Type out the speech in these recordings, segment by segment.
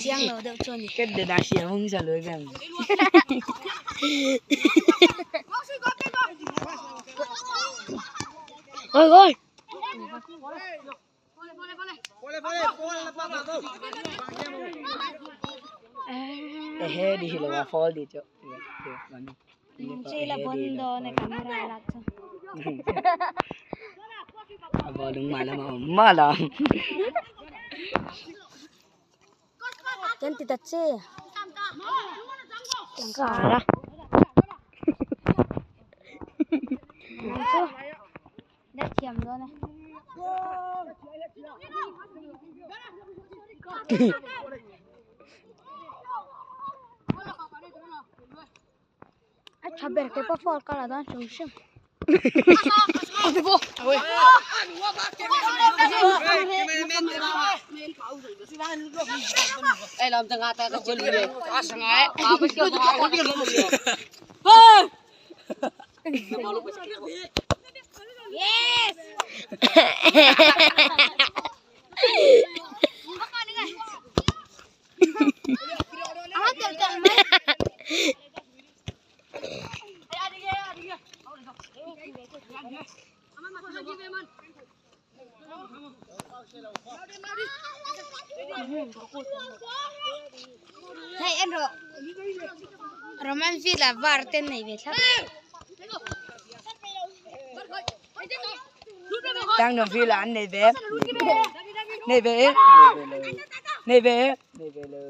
Chiang lo deuh chu a ni. Ôi ôi. Kan ti ta che. Ka har a. Chu. Đã thiam dawn e. A tha ber ke pawh foul ka la dawn hrim hrim. Yes! Hei en rawh Roman Villa var te nei ve thlap. Tang Villa an nei ve. Nei ve. Nei ve. Nei ve lo.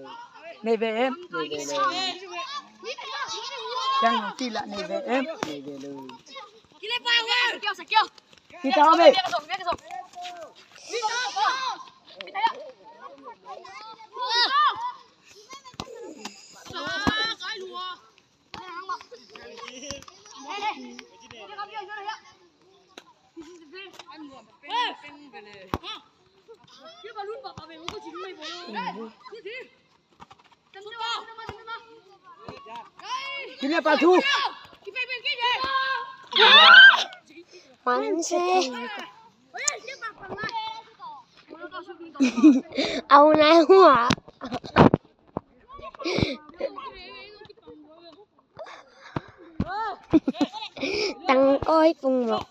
Nei ve. Nei ve lo. Tang Villa nei ve. Nei ve lo. Kita kami. Kita patu. Manse. Au nai hua. Tăng oi phùng một.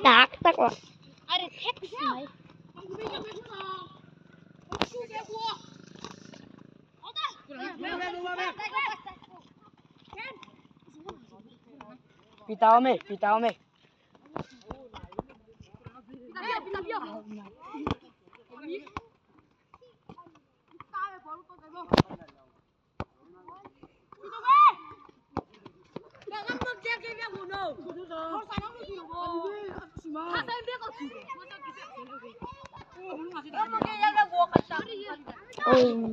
Tak tak wa. Pita kami, pita kami. Oh.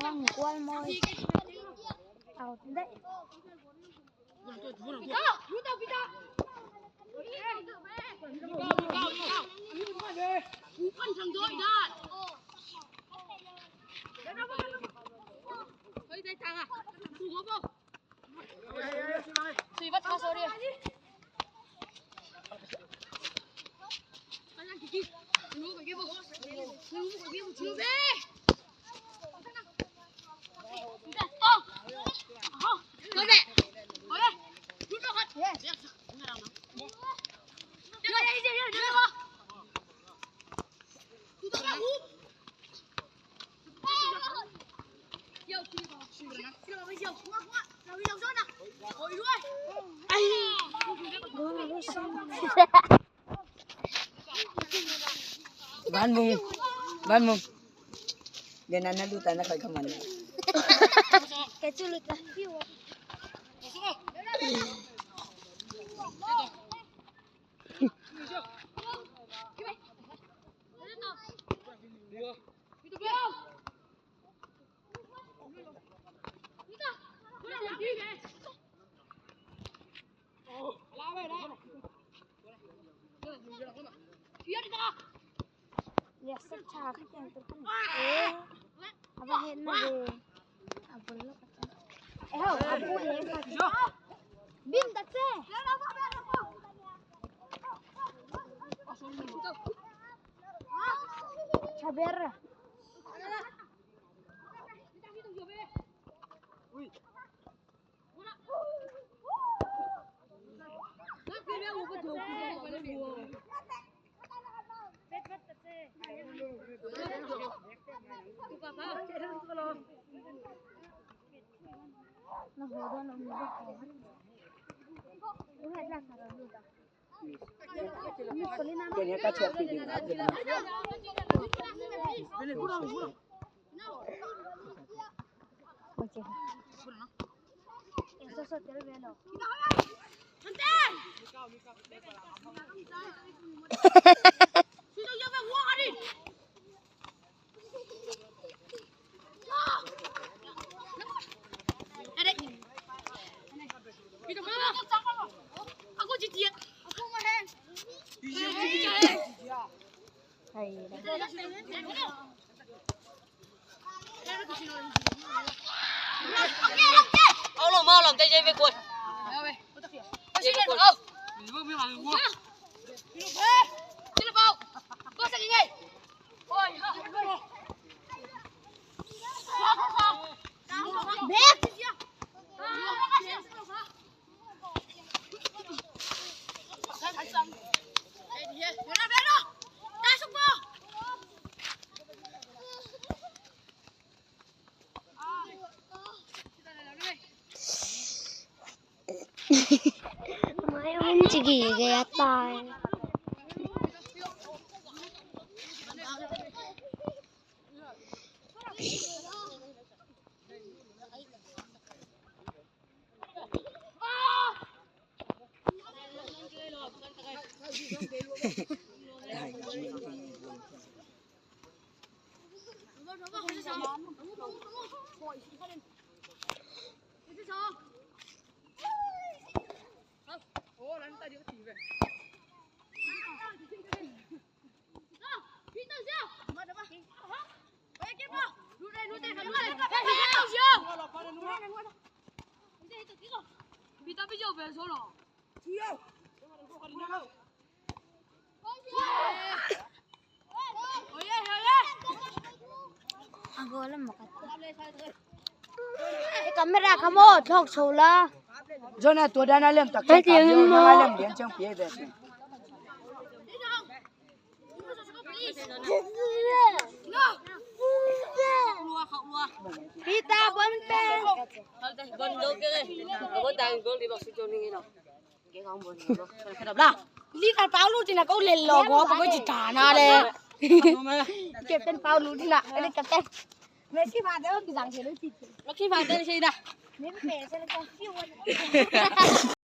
Ang kual mo. Out đấy. Van mung van mung Liana na luta na kai kaman. Ka chu luta. Bim tak se. Chaber. Kenya ka chuak pi ding ap ding. Mới chỉ ghi cái tài. Camera kamu thok chola. Jona to dana lem tak chang ka na lem lian chang pie ve. Pita bon pe. Lý cả bao lu thì là câu lên lò gó có chỉ trả na đây. Kẹp tên bao lu thì là cái kẹp tên. Messi mà đỡ cái dạng thì nó chỉ. Nó khi vào đây thì nào. Mình mẹ sẽ là con siêu.